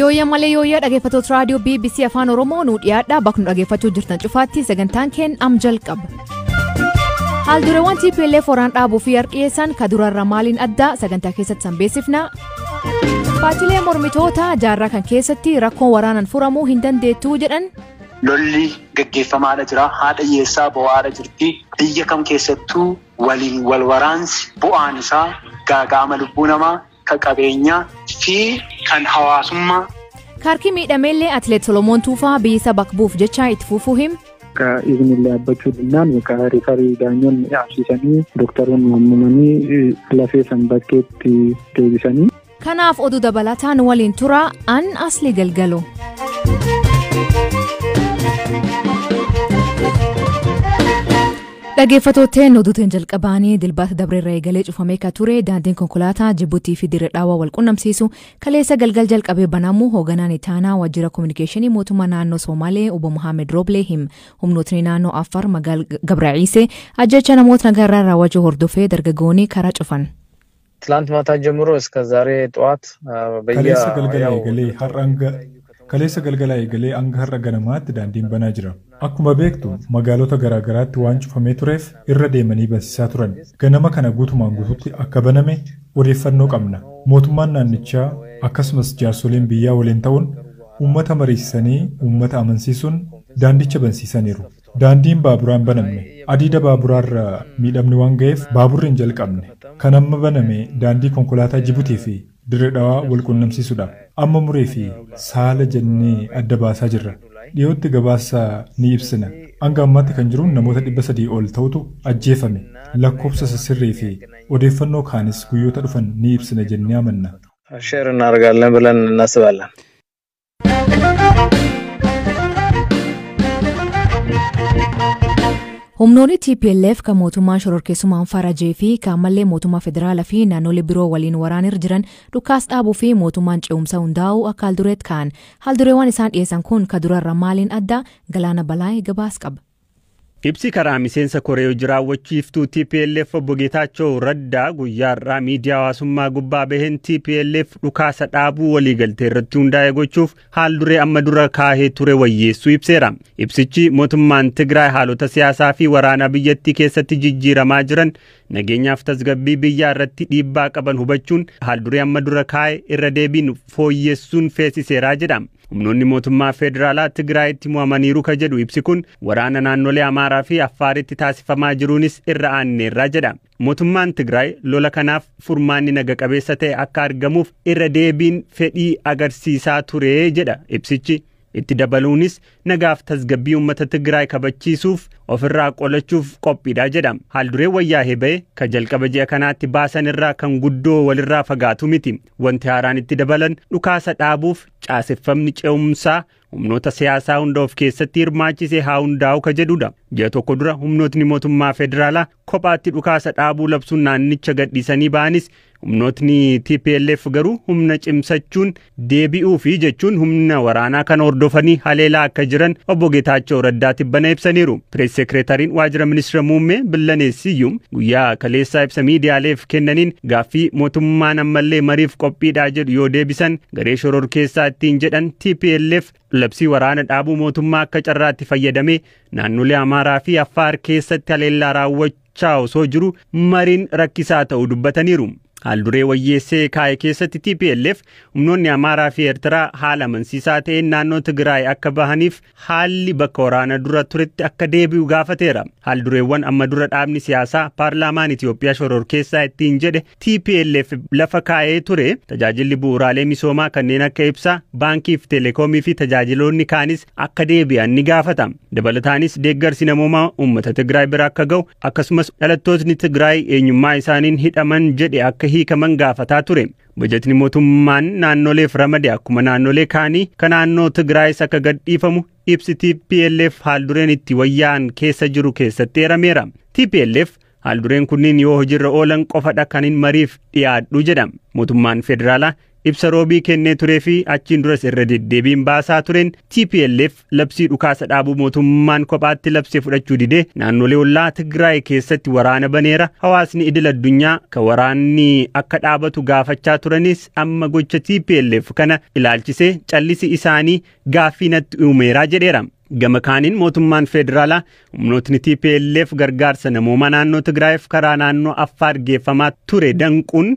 Yooyyaa malee yooyyaa dhaggeeffattoota raadiyoo BBC Afaan Oromoo nu dhiyaadha. Bakka nu dhaggeeffachuu jirtan cufaatti sagantaan keenya am jalqaba. Haaldureewwan TPLF waraan dhaabuu fi dhiyeessan ka durarra maaliin adda sagantaa keessatti sanbeessifna. Paartiilee mormitoota jaarraa kan keessatti rakkoon waraanaan furamuu hin dandeettuu jedhan. Lolli gaggeeffamaadha jira. Haadha hiyyeessaa bo'aadha jirti. Biyya kam keessattuu waliin wal waraansi bu'aan isaa gaaga'ama lubbuu namaa, kan qabeenyaa fi kan hawaasummaa. Kaarkii miidhameellee Atileet Solomoon Tuufaa biyya bakka bu'uuf jecha itti fufuu him. Akka iznillee dhaabbachuu danda'an yookaan riifarii daanyoon dhaabsisanii dooktaroonni waamamanii lafee san bakkeetti deebisanii. Kanaaf oduu dabalataan waliin tura an asli galgalo. Dhaggeeffattootni oduutiin jalqabaanii dilbaata dabreerra eegalee cufamee kan ture daandiin konkolaataa Jibuutii fi Dirree Dhaawaa wal qunnamsiisu kaleessa galgal jalqabee banamuu hooganaan itaanaa waajjira koominikeeshinii mootummaa naannoo Somaalee obbo Mohaammed Rooblee him. Humnootni naannoo Affaar magaalaa Gabraciisee ajjecha namoota nagaarraa raawwachuu hordofee dargaggoonni karaa cufan. ትላንት ማታ ጀምሮ እስከ ዛሬ ጠዋት Kaleessa galgala eegalee har'a hanga Kaleessa galgala eegalee hanga har'a ganamaatti daandiin banaa jira. Akkuma beektu magaalota garaa garaatti waan cufamee tureef irra deemanii bansiisaa turan. Ganama kana guutumaan guututti akka baname odeeffannoo qabna. Mootummaan naannichaa akkasumas jaarsoliin biyyaa waliin ta'uun uummata mariisisanii uummata amansiisuun daandicha bansiisaniiru. Daandiin baaburaa hin banamne. Adiida baaburaarra miidhamni waan ga'eef baaburri hin jalqabne. Kan amma baname daandii konkolaataa Jibuutii fi Dirree Dhawaa wal qunnamsiisudha. Amma muree fi saala jennee adda baasaa jirra. Dhiyootti gabaasa ni ibsina. Hanga ammaatti kan jiru namoota 300 ol ta'utu ajjeefame. Lakkoofsa sirrii fi odeeffannoo kaanis guyyoota dhufan ni ibsina jennee amanna. ሼር እናደርጋለን ብለን እናስባለን። Humnoonni TPLF kan mootummaan shororkeessummaan farajee fi kaammallee mootummaa federaalaa fi naannolee biroo waliin waraanirra jiran dhukaas dhaabuu fi mootummaan ce'umsa hundaa'uu akka haaldureetti ka'an. Haaldureewwan isaan dhiyeessan kun ka durarra maaliin adda Galaana Balaayee gabaas qaba. Ibsi karaa miseensa koree hojii raawwachiiftuu TPLF obbo Geetaachoo Raddaa guyyaa har'aa miidiyaa hawaasummaa gubbaa baheen TPLF dhukaasa dhaabuu waliigaltee irratti hundaa'e gochuuf haalduree amma dura kaahee ture wayyeessuu ibseera. Ibsichi mootummaan Tigraay haalota siyaasaa fi waraanaa biyyattii keessatti jijjiiramaa jiran nageenyaaf tasgabbii biyyaa irratti dhiibbaa qaban hubachuun haalduree amma dura kaa'e irra deebiin fooyyessuun feesiseeraa jedha. Humnoonni mootummaa federaalaa Tigraayitti mo'amaniiru ka jedhu ibsi kun waraana naannolee Amaaraa fi Affaaritti taasifamaa jiruunis irra aanneerraa jedha. Mootummaan Tigraay lola kanaaf furmaanni naga qabeessa ta'e akka argamuuf irra deebiin fedhii agarsiisaa ture jedha ibsichi. Itti dabaluunis nagaaf tasgabbii uummata Tigraay kabachiisuuf ofirraa qolachuuf qophiidha jedha. Haalduree wayyaa'ee ba'e ka jalqaba ji'a kanaatti baasan irraa kan guddoo walirraa fagaatu miti. Wanti haaraan itti dabalan dhukaasa dhaabuuf caaseffamni ce'umsaa humnoota siyaasaa hunda of keessatti hirmaachisee haa hundaa'u ka jedhudha. Ji'a tokko dura humnootni mootummaa federaalaa kophaatti dhukaasa dhaabuu labsuun naannicha gadhiisanii ba'anis humnootni TPLF garuu humna cimsachuun deebi'uu fi jechuun humna waraanaa kana hordofanii haleelaa akka jiran obbo Geetaachoo Raddaa tibbana ibsaniiru. Pirees seekreetariin waajjira ministeera muummee Billanee Siyyum guyyaa kaleessaa ibsa miidiyaaleef kennaniin gaaffii mootummaan ammallee mariif qophiidhaa jedhu yoo deebisan garee shororkeessaa ittiin jedhan TPLF labsii waraana dhaabuu mootummaa akka carraatti fayyadamee naannolee Amaaraa fi Affaar keessatti haleellaa raawwachaa osoo jiru mariin rakkisaa ta'uu dubbataniiru. Haalduree wayyeessee kaa'e keessatti TPLF humnoonni Amaaraa fi Eertiraa haala amansiisaa ta'een naannoo Tigraay akka bahaniif haalli bakka waraana dura turetti akka deebi'u gaafateera. Haaldureewwan amma dura dhaabni siyaasaa paarlaamaan Itoophiyaa shororkeessaa ittiin jedhe TPLF lafa kaa'ee ture tajaajilli bu'uuraalee misoomaa kanneen akka ibsaa, baankii fi teelekoomii fi tajaajiloonni kaanis akka deebi'an ni gaafata. Dabalataanis deeggarsi namoomaa uummata Tigraay bira akka ga'u akkasumas dhalattootni Tigraay eenyummaa isaaniin hidhaman jedhe akka hiikaman gaafataa ture. Bajetni mootummaan naannoleef ramade akkuma naannolee kaanii kan naannoo Tigraayis akka gadhiifamu ibsi TPLF haaldureen itti wayyaa'an keessa jiru keessatti eerameera. TPLF haaldureen kunniin yoo hojiirra oolan qofadha kan hin mariif dhiyaadhu jedha. Mootummaan federaalaa Ibsa roobii kennee turee fi achiin duras irra deddeebiin baasaa tureen TPLF labsii dhukaasa dhaabuu mootummaan kophaatti labsee fudhachuu didee naannolee ollaa Tigraay keessatti waraana baneera. Hawaasni idil addunyaa kan waraanni akka dhaabatu gaafachaa turanis amma gocha TPLF kana ilaalchisee callisi isaanii gaaffii natti uumeeraa jedheera. Gama kaaniin mootummaan federaalaa humnootni TPLF gargaarsa namoomaa naannoo Tigraayiif karaa naannoo Affaar geeffamaa ture danquun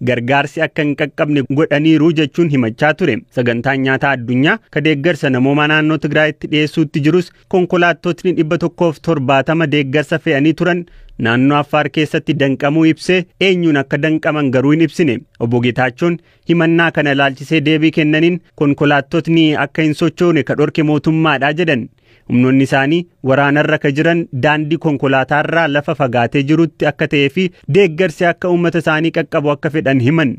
gargaarsi akka hin qaqqabne godhaniiru jechuun himachaa ture. Sagantaan nyaataa addunyaa ka deeggarsa namoomaa naannoo Tigraayitti dhiyeessuutti jirus konkolaattotni 170 deeggarsa fe'anii turan naannoo Affaar keessatti danqamuu ibsee eenyuun akka danqaman garuu hin ibsine. Obbo Geetaachoon himannaa kana ilaalchisee deebii kennaniin konkolaattotni akka hin sochoone ka dhorke mootummaadha jedhan. Humnoonni isaanii waraanarra ka jiran daandii konkolaataarraa lafa fagaatee jirutti akka ta'ee fi deeggarsi akka uummata isaanii qaqqabu akka fedhan himan.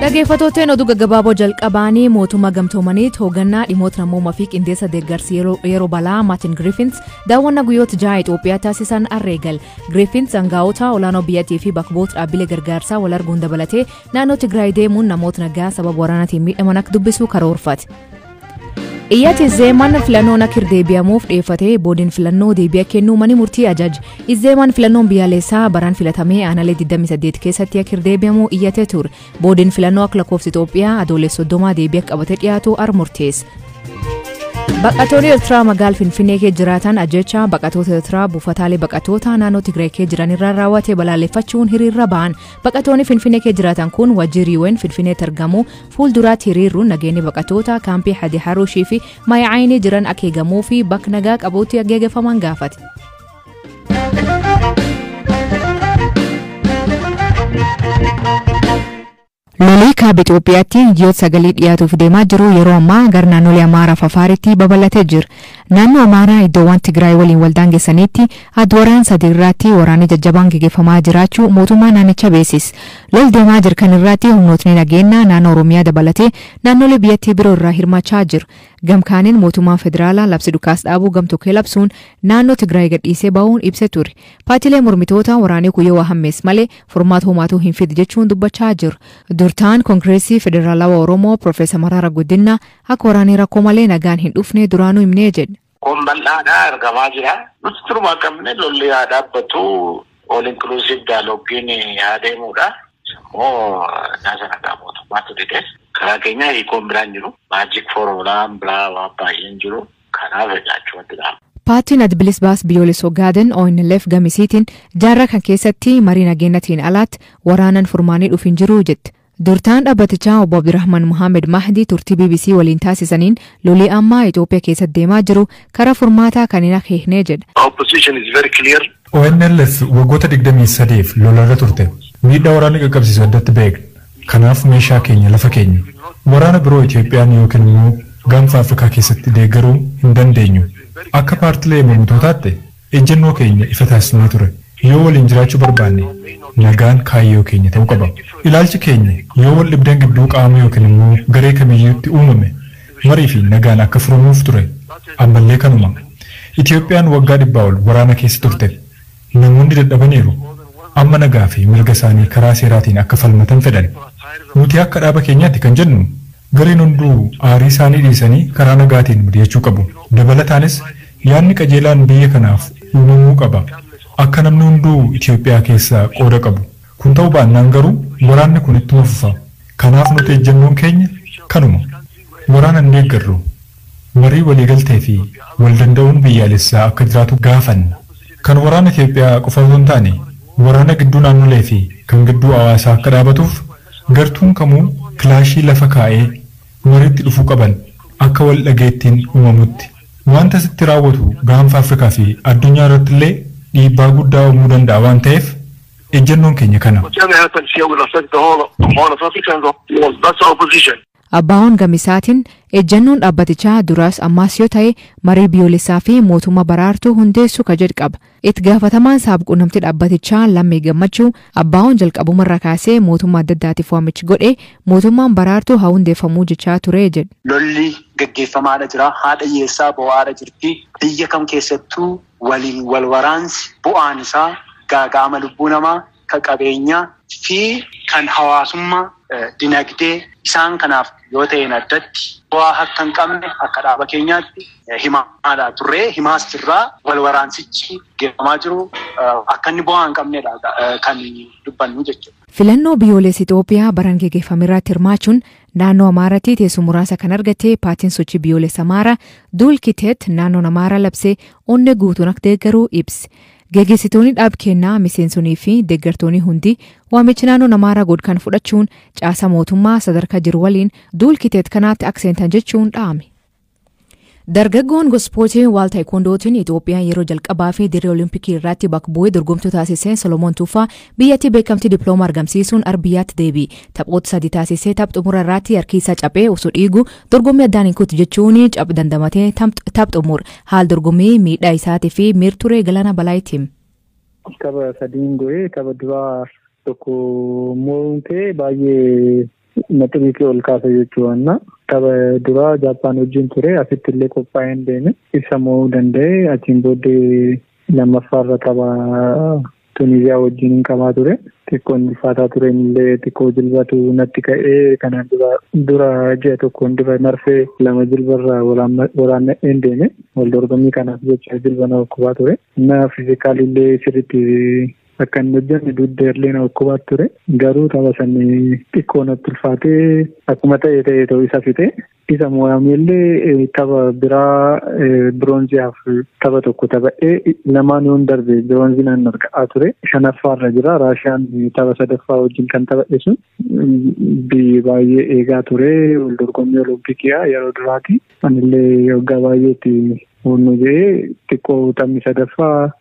Dhaggeeffattootni oduu gaggabaaboo jalqabaanii mootummaa gamtoomaniitti hoogganaa dhimmoota namoomaa fi qindeessa deeggarsi yeroo balaa Maatin Griffiths daawwannaa guyyoota 6 Itoophiyaa taasisan arreegal. Griffiths aangaa'ota olaanoo biyyattii fi bakka bu'oota dhaabbilee gargaarsaa wal arguun dabalatee naannoo Tigraay deemuun namoota nagaa sababa waraanaatiin miidhaman akka dubbisu karoorfate. Iyyaati Zeeman filannoon akka deebi'amuuf dhiyeeffatee boodiin filannoo deebi'a kennuu mani murtii ajaje. Zeeman filannoon biyyaalessaa baraan filatamee aanaalee 28 keessatti akka deebi'amu iyyatee ture. Boodiin filannoo akka lakkoofsa Itoophiyaa adoolessa 30 deebi'a qabatee dhiyaatu murteesse. Baqattoonni Eertiraa magaalaa Finfinnee keessa jiraatan ajjeechaa baqattoota Eertiraa buufataalee baqattoota naannoo Tigraay keessa jiran irraa raawwate balaaleffachuun hiriirra ba'an. Baqattoonni Finfinnee keessa jiraatan kun waajjirriiwwan Finfinneetti argamu fuulduraatti hiriiruun nageenyi baqattoota kaampii Hadi Haruushii fi Maayi'aayinii jiran akka eegamuu fi bakka nagaa qabuutti geggeeffaman gaafate. Lolii kaaba Itoophiyaatti ji'oota sagalee dhiyaatuuf deemaa jiru yeroo ammaa gara naannolee Amaaraa fi Afaaritti babal'atee jira. Naannoo Amaaraa iddoowwan Tigraay waliin waldaangeessanitti adda waraana sadii irratti waraanni jajjabaan gaggeeffamaa jiraachuu mootummaa naannichaa beeksise. Lol deemaa jiru kan irratti humnootni nageenyaa naannoo Oromiyaa dabalatee naannolee biyyattii biroo irraa hirmaachaa jiru. Gamkaaniin mootummaan federaalaa labsi dhukaas dhaabuu gamtokkee labsuun naannoo Tigraay gadhiisee bahuun ibsee ture. Paartiilee mormitoota waraanni kun yoo hammees malee furmaata homaatuu hin fidu jechuun dubbachaa jiru. Durtaan Koongireesii Federaalawaa Oromoo Profeesar Mararaa Guddinaa akka waraanni rakkoo malee nagaan hin dhufne duraanuu himnee jedhe. Kun bal'aadhaa argamaa jira. Nuti turumaa qabne lolli haa dhaabbatu, all inclusive dialogiin haa deemudha. Immoo naasa nagaa mootummaatu dide. Karaa keenya hiikoon biraan jiru. Magic formulaan biraa waan baay'een jiru. Kanaaf egaa achumatti dhaaba. Paartiin Adda Bilisa Baasaa Biyyoolessa Ogaaden ONLF gamisiitiin jaarraa kan keessatti marii nageenyatiin alaatti waraanaan furmaanii dhufu hin jiru jette. Durtaan dhaabbatichaa obbo Abdurrahman Muhammad Mahdi turtii BBC waliin taasisaniin lolii ammaa Itoophiyaa keessatti deemaa jiru karaa furmaataa kan hin akeekne jedha. Our position is very clear. ONLF waggoota 23f lolarra turte. Miidhaa waraanni qaqqabsiisu addatti beekna. Kanaaf meeshaa keenya lafa keenya. Waraana biroo Itoophiyaan yookiin immoo gaanfa Afrikaa keessatti deeggaruu hin dandeenyu. Akka paartilee mormitootaatti ejjennoo keenya ifa taasisnee ture. Yoo waliin jiraachuu barbaanne nagaan kaayyoo keenya ta'uu qaba. Ilaalchi keenya yoo wal dhibdeen gidduu qaama yookiin immoo garee kamiyyuutti uumame marii fi nagaan akka furamuuf ture. Ammallee kanuma. Itoophiyaan waggaa 100 ol waraana keessa turte. Namoonni dadhabaniiru. Amma nagaa fi mirga isaanii karaa seeraatiin akka falmatan fedhan. Nuti akka dhaaba keenyaatti kan jennu gareen hunduu aarii isaanii dhiisanii karaa nagaatiin mari'achuu qabu. Dabalataanis yaadni qajeelaan biyya kanaaf uumamuu qaba. Akka namni hunduu Itoophiyaa keessaa qooda qabu. Kun ta'uu baannaan garuu waraanni kun ittuma fufa. Kanaaf nuti ejjennoon keenya kanuma. Waraana hin deeggarru. Marii waliigaltee fi wal danda'uun biyyaalessaa akka jiraatu gaafanna. Kan waraana Itoophiyaa qofa osoo hin taane waraana gidduu naannolee fi kan gidduu hawaasaa akka dhaabatuuf gartuun kamuu kilaashii lafa kaa'ee mariitti dhufuu qaban akka wal dhageettiin uumamutti. Wanta sitti raawwatu gaanfa Afrikaa fi addunyaa irratti illee dhiibbaa guddaa uumuu danda'a waan ta'eef ejjennoon keenya kana. Whatever happens here will affect the whole of Africa and the world. That's our position. Abbaa'oon gamisaatiin ejjennoon dhaabbatichaa duraas ammaas yoo ta'e marii biyyoolessaa fi mootummaa baraartuu hundeessuu ka jedhu qaba. Itti gaafatamaan saabquunnamtii dhaabbatichaa Lammii Gammachuu Abbaa'oon jalqabumarra kaasee mootummaa adda addaatiif waamichi godhe mootummaan baraartuu haa hundeeffamuu jechaa ture jedhe. Lolli gaggeeffamaadha jira. Haadha hiyyeessaa bo'aadha jirti. Biyya kam keessattuu waliin wal waraansi bu'aan isaa gaaga'ama lubbuu namaa, ka qabeenyaa fi kan hawaasummaa dinagdee isaan kanaaf yoo ta'een addatti bu'aa akka hin qabne akka dhaaba keenyaatti himaadha turree himaas jirraa wal waraansichi geeffamaa jiru akka inni bu'aa hin qabnedha kan dubbannu jechuudha. Filannoo biyyoolessa Itoophiyaa baran geggeeffame irratti hirmaachuun naannoo Amaaraatti teessoo muraasa kan argate paartiin sochii biyyoolessa Amaaraa Duulkiteet naannoon Amaaraa labsee onnee guutuun akka deeggaru ibse. Geggeessitoonni dhaab kennaa miseensonnii fi deeggartoonni hundi waamicha naannoon Amaaraa godhan fudhachuun caasa mootummaa sadarkaa jiru waliin duulkiteet kanaatti akka seentan jechuun dhaame. Dargaggoon Ispoortii Waal Taayikoondootiin Itoophiyaa yeroo jalqabaa fi dirree Olimpikii irratti bakka bu'ee dorgomtuu taasisee Solomoon Tuufaa biyyattii beekamtii dippiloomaa argamsiisuun biyyaatti deebi'e. Taphoota 3 taasisee tapha xumura irratti harki isaa caphee osoo dhiigu dorgommii addaan hin kutu jechuun cap dandamatee tapha xumura. Haal dorgommii miidhaa isaatii fi miirturee Galaana Balaayitiin. Tapha 3 go'ee tapha duraa tokko mo'uun ta'e baay'ee naxiriitii ol kaasa jechuudha. Tapha duraa Jaappaan wajjin ture asitti illee qophaa'een deeme ibsa mo'uu danda'e achiin booddee lammaffaarra tapha Tuniziyaa wajjin hin qabaa ture. Xiqqoon ulfaataa tureen illee xiqqoo jilbatu natti ka'ee kanaan dura ji'a tokkoon dura marfee 2 jilbarraa waraanna'een deeme wal dorgommii kanaaf jecha jilba na dhukkubaa ture. Na fiizikaalii illee sirriitti akka hin hojjenne dugda illee na dhukkubaa ture. Garuu tapha sanii xiqqoo natti ulfaatee akkuma ta'e ta'e ta'uu isa fixe. Isa mo'amee illee tapha biraa biroonziyaaf tapha tokko taphadhee lamaan yoon darbe biroonzii nan argaa ture. 5ffaarra jira. Raashiyaan tapha 3ffaa wajjin kan taphadhe sun biyyi baay'ee eegaa ture. Wal dorgommii Olimpikiyaa yeroo duraati. Anillee waggaa baay'eetti Honno jedhee xiqqoo taphni 3ffaa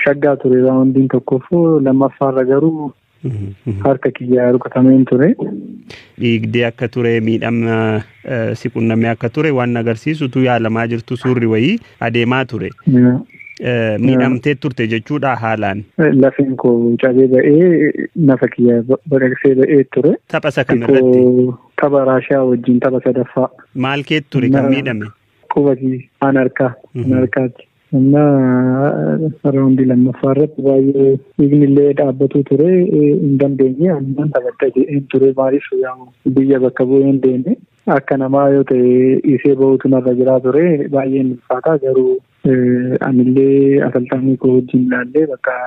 shaggaa ture. Raawundiin 1ffoo 2ffaarra garuu harka kiyyaa rukutameen ture. Dhiigdee akka ture miidhama si qunnamee akka ture waan agarsiisutu yaalamaa jirtu suurri wayii adeemaa ture. Miidhamtee turte jechuudha haalaan. Lafeen koo cabee ba'ee nafa kiyyaa baqaqsee ba'ee ture. Tapha isa kamirratti? Tapha Raashiyaa wajjin tapha 3ffaa. Maal kee ture kan miidhame? Quba an harkaatti. Amma raawundii 2ffaa irratti baay'ee dhiigni illee dhaabbatu ture hin dandeenye annan taphadha jedheen ture maaliif biyya bakka bu'ee hin deemne akka namaa yoo ta'e isee ba'uutu narra jiraa ture baay'een ulfaataa garuu anillee asalxaanii koo wajjin ilaallee bakka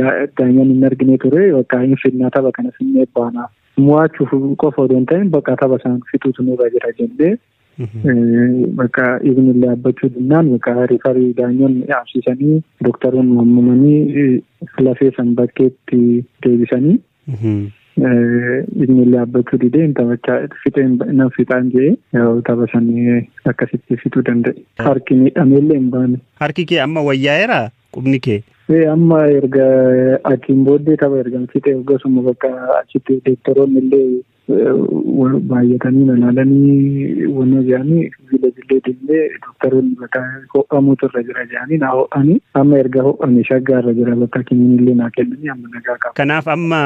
daa'imman hin argine ture bakka hin fidnaa tapha kana finnee baana mo'achuuf qofa odoo hin ta'in bakka tapha isaan fixuutu nurra jira jennee bakka dhiigni illee dhaabbachuu dinnaan bakka rifarii daanyoon dhaabsisanii dooktaroonni waamamanii lafee san bakkeetti deebisanii dhiigni illee dhaabbachuu didee taphachaa fixee nan fixaan jedhee tapha sanii akkasitti fixuu danda'e. Harki miidhamee illee hin baane. Harki kee amma wayyaa'eera qubni kee? Amma erga achiin booddee tapha erga fixee akkasuma bakka achitti doktoroonni illee baay'atanii ilaalanii wanna jedhanii bilbilee deemnee doktoroonni bakka ho'amuutu irra jira jedhanii na ho'anii amma erga ho'ame shaggaa irra jira bakka kiniin illee naa kennanii amma nagaa qaba. Kanaaf amma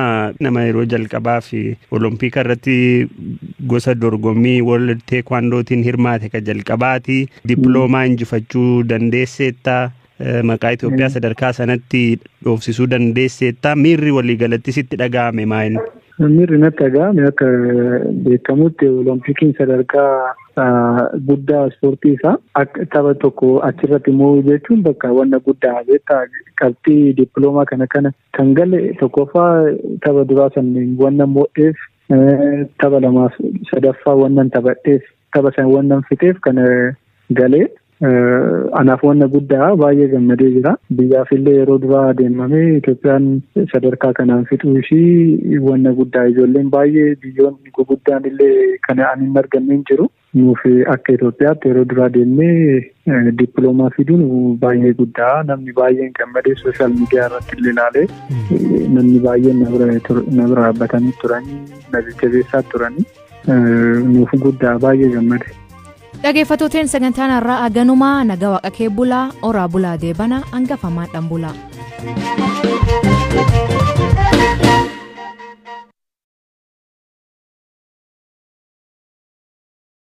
nama yeroo jalqabaa fi Olompika irratti gosa dorgommii World Taekwondootiin hirmaate ka jalqabaati. Dippiloomaa injifachuu dandeesseetta. Maqaa Itoophiyaa sadarkaa sanatti dhoofsisuu dandeesseetta. Miirri waliigalatti sitti dhaga'ame maal? Miirri natti dhaga'ame akka beekamutti Olompikiin sadarkaa guddaa ispoortii isaa akka tapha tokko achirratti mo'uu jechuun bakka wanna guddaa beektaa qabxii dippiloomaa kana kan gale tokkoffaa tapha duraa san wanna mo'eef tapha 2 3ffaa wannan taphadheef tapha san wannan fixeef kana galee anaaf wanna guddaa baay'ee gammadee jira. Biyyaaf illee yeroo duraa deemamee Itoophiyaan sadarkaa kanaan fixuu ishii wanna guddaa ijoolleen baay'ee biyyoonni guguddaan illee kana ani hin arganne hin jiru. Nuuf akka Itoophiyaatti yeroo duraa deemnee dippiloomaa fiduun baay'ee guddaa namni baay'een gammadee sooshaal miidiyaa irratti illee ilaalee namni baay'een na bira dhaabbatanii turanii na jajjabeessaa turanii nuuf guddaa baay'ee gammade. Dhaggeeffattooteen sagantaan har'aa aganumaa nagaa waaqa kee bulaa oraa bulaa deebana hangafamaa dhaan bulaa.